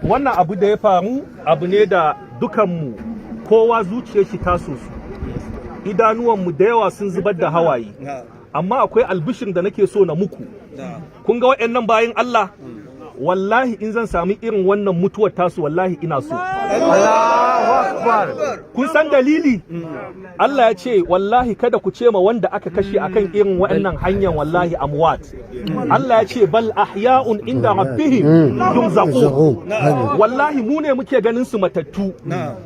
Wannan abu da ya faru abu ne da dukanmu kowa zuciyar shi ta sosu, idanuwanmu da yawa sun zubar da hawaye. Amma akwai albishir da nake so na muku. Kun ga waɗannan bayin Allah, wallahi in zan sami irin wannan mutuwar tasu, wallahi ina so. Kun san dalili? Allah ya ce, wallahi kada ku ce ma wanda aka kashe akan irin waɗannan hanyar wallahi amwat. Allah ya ce bal ahya'un inda rabbihim yurzaqun. Wallahi mu ne muke ganin su matattu,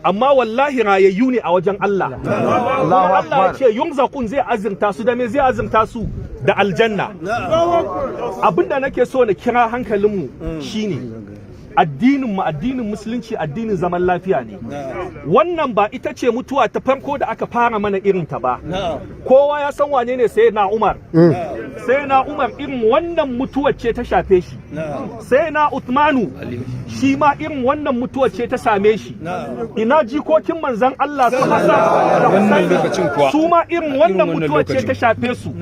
amma wallahi rayayyu ne a wajen Allah. Allah ya ce yurzaqun, zai azurta su. Da me zai azurta su? Da aljanna. Abinda nake so na kira hankalinmu shine addinin mu, addinin Musulunci, addinin zaman lafiya ne. Wannan ba ita ce mutuwa ta farko da aka fara mana irin ta ba. Kowa ya san wane ne Sayyidina Umar. Sayyidina Umar irin wannan mutuwar ce ta shafe shi. Sayyidina Uthmanu shi ma irin wannan mutuwar ce ta same shi. Ina jikokin manzon Allah su Hassan da Husaini, su ma irin wannan mutuwar ce ta shafe su.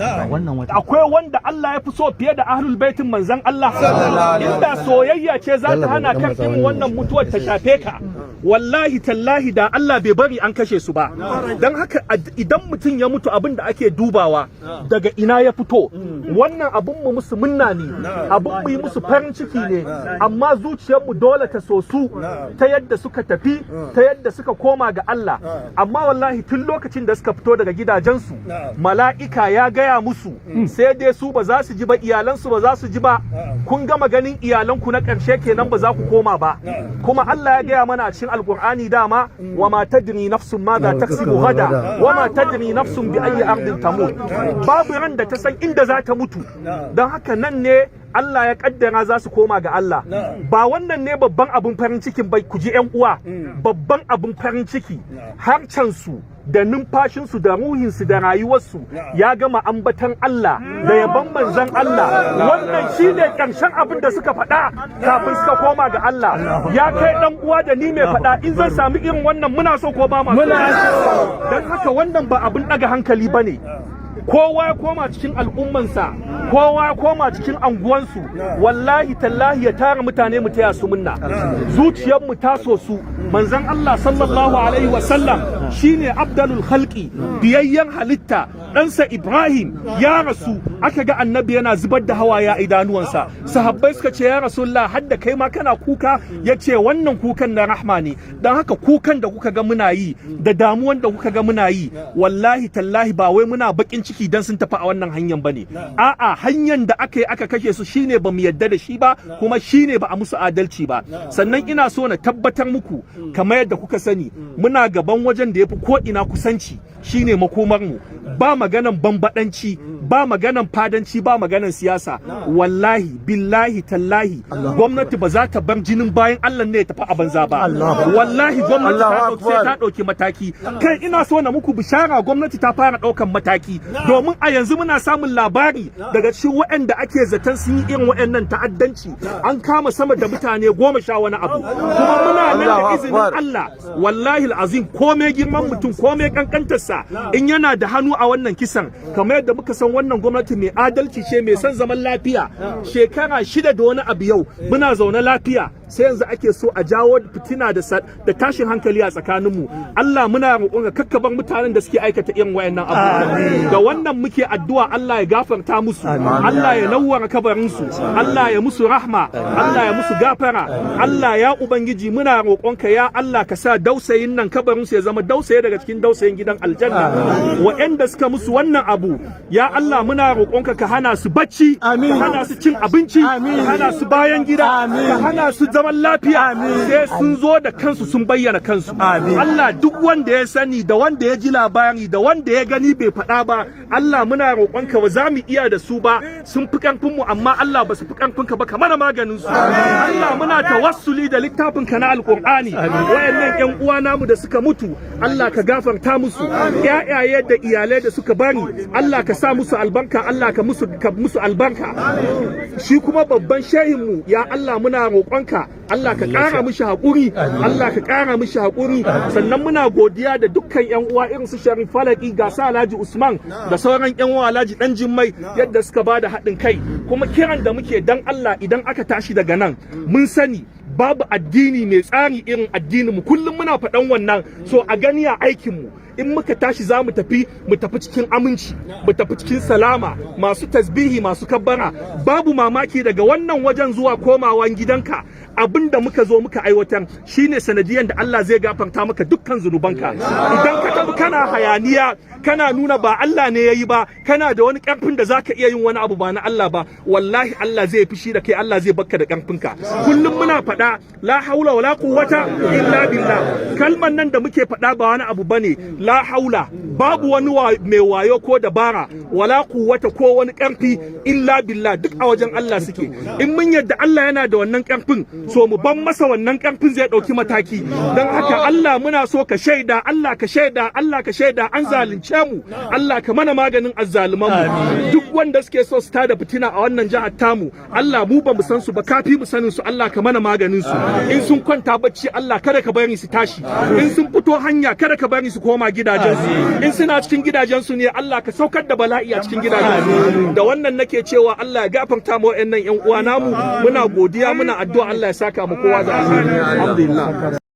Akwai wanda Allah ya fi so fiye da ahlul baitin manzon Allah? Inda soyayya ce za ta hana kan irin wannan mutuwar ta shafe ka, wallahi tallahi da Allah bai bari an kashe su ba. Don haka idan mutum ya mutu, abin da ake dubawa daga ina ya fito. Wannan abun mu musu munna ne, abun mu yi musu farin ciki ne, amma zuciyarmu dole ta sosu ta yadda suka tafi, ta yadda suka koma ga Allah. Amma wallahi tun lokacin da suka fito daga gidajensu, mala'ika ya gaya musu, sai dai su ba za su ji ba, iyalansu ba za su ji ba: "Kun gama ganin iyalanku na ƙarshe kenan, ba za ku koma ba." Kuma Allah ya gaya mana a cikin Alkur'ani dama: wa ma tadri nafsun madha taksibu gada wa ma tadri nafsun bi ayyi ardin tamut. Babu ran da ta san inda za ta mutu. Don haka nan ne Allah ya kaddara za su koma ga Allah. Ba wannan ne babban abin farin cikin bai. Ku ji ƴan uwa, babban abin farin ciki, harcensu da numfashinsu da ruhinsu da rayuwarsu ya gama ambatan Allah da yabon manzon Allah. Wannan shine ƙarshen abin da suka faɗa kafin suka koma ga Allah. Ya kai ɗan uwa da ni mai faɗa, in zan sami irin wannan, muna so ko ba ma so? Don haka wannan ba abin ɗaga hankali bane. Kowa ya koma cikin al'ummansa, kowa ya koma cikin anguwansu, wallahi tallahi ya tara mutane mu taya su munna. Zuciyarmu ta so su. Manzon Allah sallallahu alaihi wasallam shine afdalul khalqi, biyayyen halitta. Ɗansa Ibrahim ya rasu, aka ga annabi yana zubar da hawaye a idanuwansa. Sahabbai suka ce, "Ya Rasulullah, hadda kai ma kana kuka?" Ya ce, "Wannan kukan na rahma ne." Don haka kukan da kuka ga muna yi da damuwan da kuka ga muna yi, wallahi tallahi ba wai muna bakin ciki dan sun tafi a wannan hanyar bane. A'a, hanyar da aka yi aka kashe su shine bamu yadda da shi ba, kuma shine ba a musu adalci ba. Sannan ina so na tabbatar muku, kamar yadda kuka sani, muna gaban wajen da yafi ko ina kusanci, shine makomar mu. Ba maganan bambadanci, ba maganan fadanci, ba maganan siyasa. Wallahi billahi tallahi gwamnati ba za ta bar jinin bayan Allah ne ya tafi a banza ba. Wallahi gwamnati ta dauki, sai ta dauki mataki. Kai, ina so na muku bishara, gwamnati ta fara daukan mataki, domin a yanzu muna samun labari daga cikin waɗanda ake zaton sun yi irin waɗannan ta'addanci, an kama sama da mutane 10 wani abu. Kuma muna nan da izinin Allah, wallahi azim, komai girman mutum, komai kankantarsa, in yana da hannu a wannan kisan, kamar yadda muka san wannan gwamnati mai adalci ce, mai son zaman lafiya, shekara 6 da wani abu yau muna zaune lafiya, sai yanzu ake so a jawo fitina da tashin hankali a tsakaninmu. Allah muna roƙon ka kakkabar mutanen da suke aikata irin wayannan abubuwa. Da wannan muke addu'a, Allah ya gafarta musu, Allah ya nawwara kabarinsu, Allah ya musu rahma, Allah ya musu gafara. Allah ya ubangiji, muna roƙonka, ya Allah, ka sa dausayin nan kabarinsu ya zama dausaye daga cikin dausayin gidan aljanna. Waɗanda suka musu wannan abu, ya Allah, muna roƙonka ka hana su bacci, ka hana su cin abinci, ka hana su bayan gida, ka hana su zaman lafiya, sai sun zo da kansu sun bayyana kansu. Allah, duk wanda ya sani da wanda ya ji labari da wanda ya gani bai faɗa ba, Allah muna roƙonka, ba za mu iya da su ba, sun fi ƙarfin mu, amma Allah ba su fi ƙarfin ka ba, ka mana maganin su. Allah, muna tawassuli da littafin ka na Alƙur'ani, wayannan ƴan uwa namu da suka mutu, Allah ka gafarta musu. Ƴaƴaye da iyalai da suka bari, Allah ka sa musu albarka, Allah ka musu albarka. Shi kuma babban shehin mu, ya Allah, muna roƙonka, Allah ka ƙara mishi haƙuri, Allah ka ƙara mishi haƙuri. Sannan muna godiya da dukkan ƴan uwa irin su Sharif Falaki, ga sa Alhaji Usman da sauran ƴan uwa, Alhaji Dan Jimmai, yadda suka bada haɗin kai. Kuma kiran da muke, dan Allah, idan aka tashi daga nan, mun sani Babu addini mai tsari irin addinin mu. Kullum muna faɗan wannan. So a gani a aikin mu, in muka tashi za mu tafi, mu tafi cikin aminci, mu tafi cikin salama, masu tasbihi, masu kabbara. Babu mamaki daga wannan wajen zuwa komawan gidanka, abin da muka zo muka aiwatar shine sanadiyan da Allah zai gafarta maka dukkan zunubanka. Idan ka tafi kana hayaniya, kana nuna ba Allah ne yayi ba, kana da wani karfin da zaka iya yin wani abu ba na Allah ba, wallahi Allah zai fushi da kai, Allah zai bakka da karfinka. Kullum muna faɗa, la haula wala quwwata illa billah. Kalman nan da muke faɗa ba wani abu bane. La haula, babu wani mai wayo ko dabara, wala quwwata, ko wani karfi, illa billah, duk a wajen Allah suke. In mun yadda Allah yana da wannan karfin, so mu ban masa wannan karfin, zai dauki mataki. Don haka Allah, muna so ka shaida, Allah ka shaida, Allah ka shaida an zalunce mu. Allah ka mana maganin azzaluman mu. Duk wanda suke so su tada fitina a wannan jihar tamu, Allah, mu ba mu san su ba, kafi mu sanin su, Allah ka mana maganin su. In sun kwanta bacci, Allah kada ka bari su tashi. In sun fito hanya, kada ka bari su koma gidajensu. In suna cikin gidajensu ne, Allah ka saukar da bala'i a cikin gidajensu. Da wannan nake cewa Allah ya gafarta mu wa'annan yan uwa namu. Muna godiya, muna addu'a, Allah ya saka mu kowa da alheri. Alhamdulillah.